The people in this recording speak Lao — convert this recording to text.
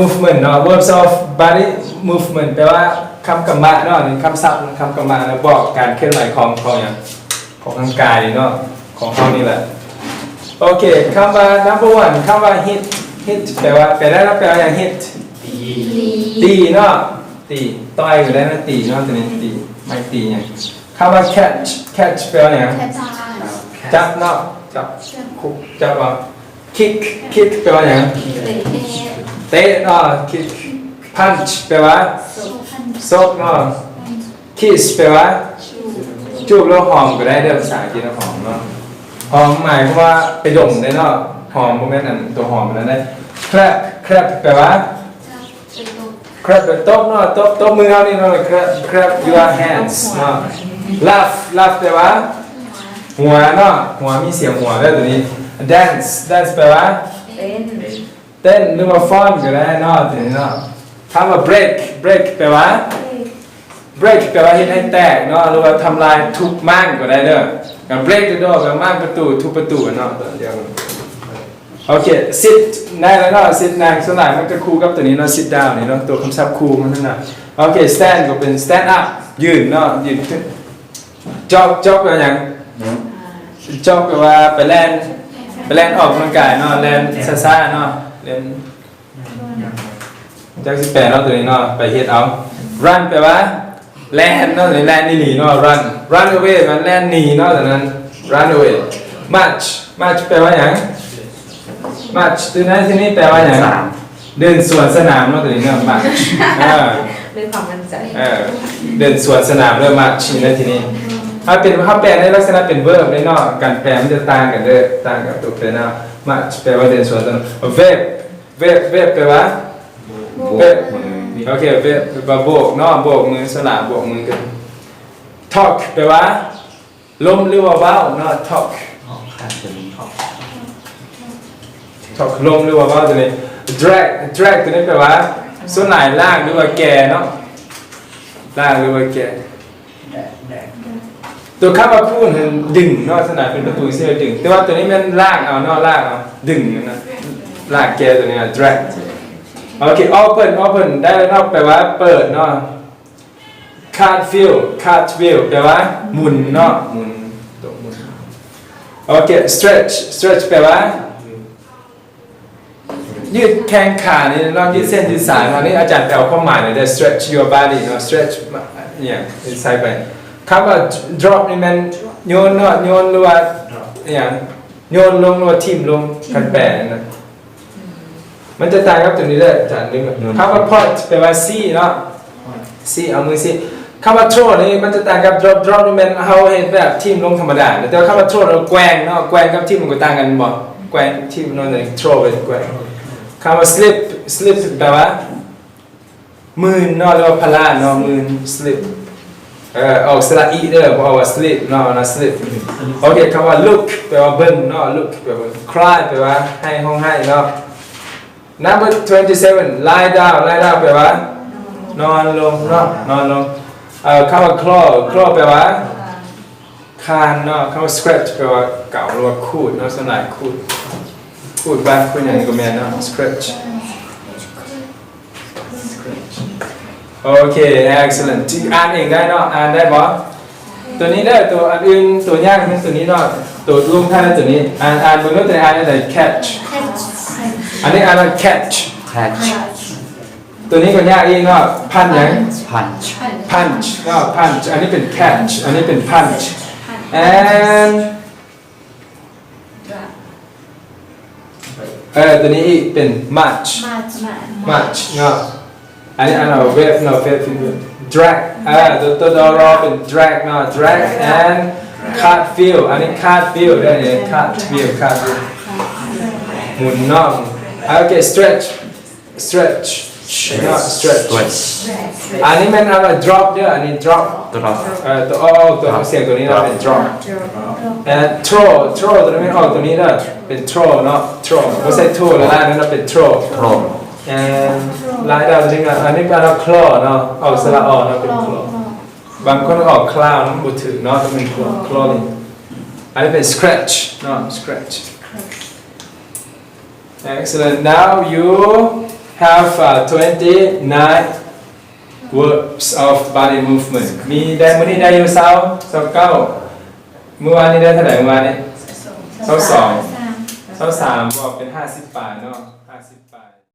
movement ເນາະ verbs of body movement ແປວ່າຄຳກຳມະເນາະ ນີ້ຄຳສັບ ຄຳກຳມະ ແລ້ວບອກການເຄື່ອນໄຫວຂອງ ຂອງຫຍັງ ຂອງຮ່າງກາຍນີ້ເນາະ ຂອງເຮົານີ້ແຫຼະ. ໂອເຄ ຄຳວ່າ number one ຄຳວ່າ hit hit ແປວ່າ ແປໄດ້ແລ້ວ ແປວ່າຫຍັງ hit ຕີເນາະ ຕີ ຕ່ອຍກໍໄດ້ນະ ຕີເນາະ ຕົວນີ້ຕີ ໄມ້ຕີຫຍັງ. ຄຳວ່າ catch catch ແປວ່າຫຍັງ? ຈັບ ຈັບເນາະ ຈັບ ຈັບເອົາ. kick kick ແປວ່າຫຍັງ? ເຕະເນາະ kick. punch ແປວ່າ ຊົກເນາະ. kiss ແປວ່າ ຈູບ ຫຼືວ່າຫອມກໍໄດ້ເດີ ພາສາອັງກິດຫອມເນາະ. ຫອມໝາຍຄວາມວ່າໄປດົມເດ້ເນາະ ຫອມບໍ່ແມ່ນອັນຕົວຫອມອັນນັ້ນເດ້. clap clap ແປວ່າ grab ຕົບເນາະ ຕົບ ຕົບມືເຮົານີ້ເນາະ grab grab your hands ເນາະ. laugh laugh ແປວ່າຫົວເນາະ ຫົວ ມີສຽງຫົວເດີຕົວນີ້. dance dance ແປວ່າ ເຕັ້ນ ເຕັ້ນ ຫຼືວ່າຟ້ອນກໍໄດ້ເນາະ ຕົວນີ້ເນາະ. ຄຳວ່າ break break ແປວ່າ break ແປວ່າເຮັດໃຫ້ແຕກເນາະ ຫຼືວ່າທຳລາຍ ທຸບມ້າງກໍໄດ້ເດີ. ການ break the door ແປວ່າມ້າງປະຕູ ທຸບປະຕູເນາະ ຕົວດຽວ. ໂອເຄ sit ໄດ້ແລ້ວເນາະ sit ນັ່ງ ສ່ວນຫຼາຍມັນຈະຄູ່ກັບຕົວນີ້ເນາະ sit down ນີ້ເນາະ ຕົວຄຳສັບຄູ່ມັນນັ້ນນະ. ໂອເຄ stand ກໍເປັນ stand up ຢືນເນາະ ຢືນຂຶ້ນ. jog jog ແປວ່າຫຍັງ? jog ແປວ່າໄປແລ່ນ ໄປແລ່ນອອກກຳລັງກາຍເນາະ ແລ່ນຊ້າໆເນາະ ແລ່ນ ຈັກຊິແປເນາະ ຕົວນີ້ເນາະ ໄປເຮັດເອົາ. run ແປວ່າແລ່ນເນາະ ແລ່ນໜີເນາະ run run away ມັນແລ່ນໜີເນາະ ຕົວນັ້ນ run away. march march ແປວ່າຫຍັງ? march ຕົວໃນທີ່ນີ້ແປວ່າຫຍັງ? ເດີນສວນສະໜາມເນາະ ຕົວນີ້ເນາະ march ເອີ ດ້ວຍຄວາມໝັ້ນໃຈ ເອີ ເດີນສວນສະໜາມເດີ march ໃນທີ່ນີ້. ເຮົາເປັນ ເຮົາແປໃນລັກສະນະເປັນ verb ເດ້ເນາະ ການແປມັນຈະຕ່າງກັນເດີ ຕ່າງກັບຕົວແປເນາະ. march ແປວ່າເດີນສວນສະໜາມ. verb verb verb ແປວ່າ ໂບກ ໂບກມື ໂອເຄ verb ແປວ່າໂບກເນາະ ໂບກມື ສະໜາມໂບກມືກັນ. talk ແປວ່າ ລົມ ຫຼືວ່າເວົ້າເນາະ talk talk ລົມ ຫຼືວ່າເວົ້າ ຕົວນີ້. drag drag ຕົວນີ້ແປວ່າ ສ່ວນຫຼາຍລາກ ຫຼືວ່າແກ່ເນາະ ລາກ ຫຼືວ່າແກ່. ຕົວຄຳວ່າ pull ຫັ້ນດຶງເນາະ ລັກສະນະເປັນປະຕູຊິດຶງ ແຕ່ວ່າຕົວນີ້ແມ່ນລາກເອົາເນາະ ລາກເອົາ ດຶງນະ ລາກແກ່ ຕົວນີ້ drag. ໂອເຄ open open ໄດ້ແລ້ວເນາະ ແປວ່າເປີດເນາະ. cartwheel cartwheel ແປວ່າໝູນເນາະ ໝູນ ຕົວໝູນ. ໂອເຄ stretch stretch ແປວ່າ ຢືດແຂ້ງຂານີ້ເນາະ ຢືດເສັ້ນຢືດສາຍເນາະ. ນີ້ອາຈານໄປເອົາຄວາມໝາຍເນາະ stretch your body ເນາະ stretch ອີ່ຫຍັງໃສ່ໄປ. ຄຳວ່າ drop ນີ້ແມ່ນໂຍນເນາະ ໂຍນ ຫຼືວ່າອີ່ຫຍັງ ໂຍນລົງ ຫຼືວ່າຖິ້ມລົງ ຄັນແປນະ. ມັນຈະຕ່າງກັບຕົວນີ້ເດີ ອາຈານລືມ. ຄຳວ່າ point ແປວ່າຊີ້ເນາະ ຊີ້ ເອົາມືຊີ້. ຄຳວ່າ throw ນີ້ມັນຈະຕ່າງກັບ drop drop ນີ້ແມ່ນເຮົາເຮັດແບບຖິ້ມລົງທຳມະດາ ແຕ່ວ່າຄຳວ່າ throw ແລ້ວແກວ່ງເນາະ ແກວ່ງກັບຖິ້ມມັນກໍຕ່າງກັນແມ່ນບໍ່? ແກວ່ງ ຖິ້ມເນາະ throw ເປັນແກວ່ງ. ຄຳວ່າ slip slip ແປວ່າ ມື່ນເນາະ ຫຼືວ່າພະລາດເນາະ ມື່ນ slip ເອີ ອອກສະຫຼະອີເດີ ບໍ່ອອກວ່າ slip ເນາະ ເນາະ slip. ໂອເຄ ຄຳວ່າ look ແປວ່າເບິ່ງເນາະ look ແປວ່າເບິ່ງ. cry ແປວ່າໄຫ້ ຮ້ອງໄຫ້ເນາະ. number twenty seven lie down lie down ແປວ່ານອນລົງເນາະ ນອນລົງ. ເອີ ຄຳວ່າ claw claw ແປວ່າ ຄານເນາະ. ຄຳວ່າ scratch ແປວ່າເກົາ ຫຼືວ່າຂູດເນາະ ສ່ວນຫຼາຍຂູດ ຂູດບາດຂູດຫຍັງນີ້ກໍແມ່ນເນາະ scratch. ໂອເຄ excellent ອ່ານເອງໄດ້ເນາະ ອ່ານໄດ້ບໍ່? ຕົວນີ້ເດີ ຕົວອັນອື່ນ ຕົວຍາກແມ່ນຕົວນີ້ເນາະ ຕົວລົງທ້າຍຕົວນີ້. ອ່ານ ອ່ານເບິ່ງເດີ ຕົວນີ້ອ່ານວ່າ catch ອັນນີ້ອ່ານວ່າ catch catch ຕົວນີ້ກໍຍາກອີກເນາະ punch ຫຍັງ punch punch ເນາະ punch ອັນນີ້ເປັນ catch ອັນນີ້ເປັນ punch and ເອີ ຕົວນີ້ອີກເປັນ march march ເນາະ ອັນນີ້ອ່ານວ່າ wave ເນາະ wave drag ເອີ ຕົວ ຕົວດໍລໍເປັນ drag ເນາະ drag and cartwheel ອັນນີ້ cartwheel ເດີ cartwheel cartwheel ໝູນເນາະ. ໂອເຄ stretch stretch ເນາະ stretch ອັນນີ້ແມ່ນເອົາ drop ເດີ ອັນນີ້ drop drop ເອີ ຕົວອອກ ຕົວອອກສຽງຕົວນີ້ເນາະ ເປັນ drop and throw throw ຕົວນີ້ແມ່ນອອກຕົວນີ້ເດີ ເປັນ throw ເນາະ throw ບໍ່ໃຊ່ throw ລະລາຍເນາະ ເປັນ throw throw and lie down ຕົວນີ້ເນາະ ອັນນີ້ແປວ່າ claw ເນາະ ອອກສະຫຼະອໍເນາະ ເປັນ claw. ບາງຄົນອອກ claw ນະ ມັນບໍ່ຖືກເນາະ ຕ້ອງເປັນ claw claw ອັນນີ້ເປັນ scratch ເນາະ scratch. Excellent. Now you have uh, twenty-nine verbs of body movement ມີໄດ້ ມື້ນີ້ໄດ້ຢູ່ ซາວ ຊາວເກົ້າ ມື້ວານນີ້ໄດ້ເທົ່າໃດ? ມື້ວານນີ້ ຊາວສອງ ຊາວສາມ ບວກເປັນ ຫ້າສິບ ປາຍເນາະ.